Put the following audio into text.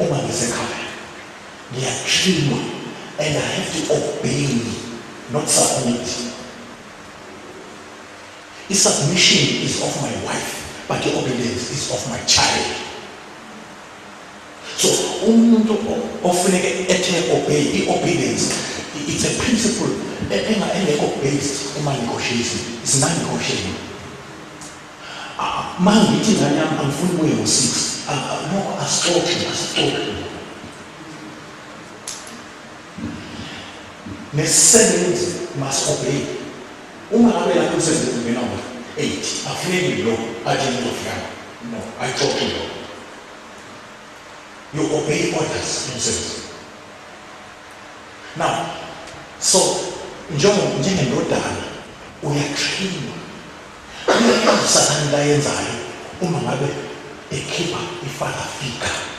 Uma ngisekhaya ngiyatrainwa and I have to obey, not submit. I-submission is of my wife, but the obedience is of my child. So umuntu ofuneke ethe obey, i-obedience, it's a principle engekho based kuma-negotiation. It's non-negotiable. Ma ngithi ingane yami angifuni ubuye ngo-6, no, asixoxi, asixoxi. Nesisebenzi must obey. Uma ngabe lapho emsebenzini ungena ngo-8, akufuneki lo athi ngizofika, no, ayixoxi lo. You obey orders emsebenzini. Now, so njengendodana uyatrainwa. Uyayazi uSathane into ayenzayo uma ngabe ekhipha i-father figure.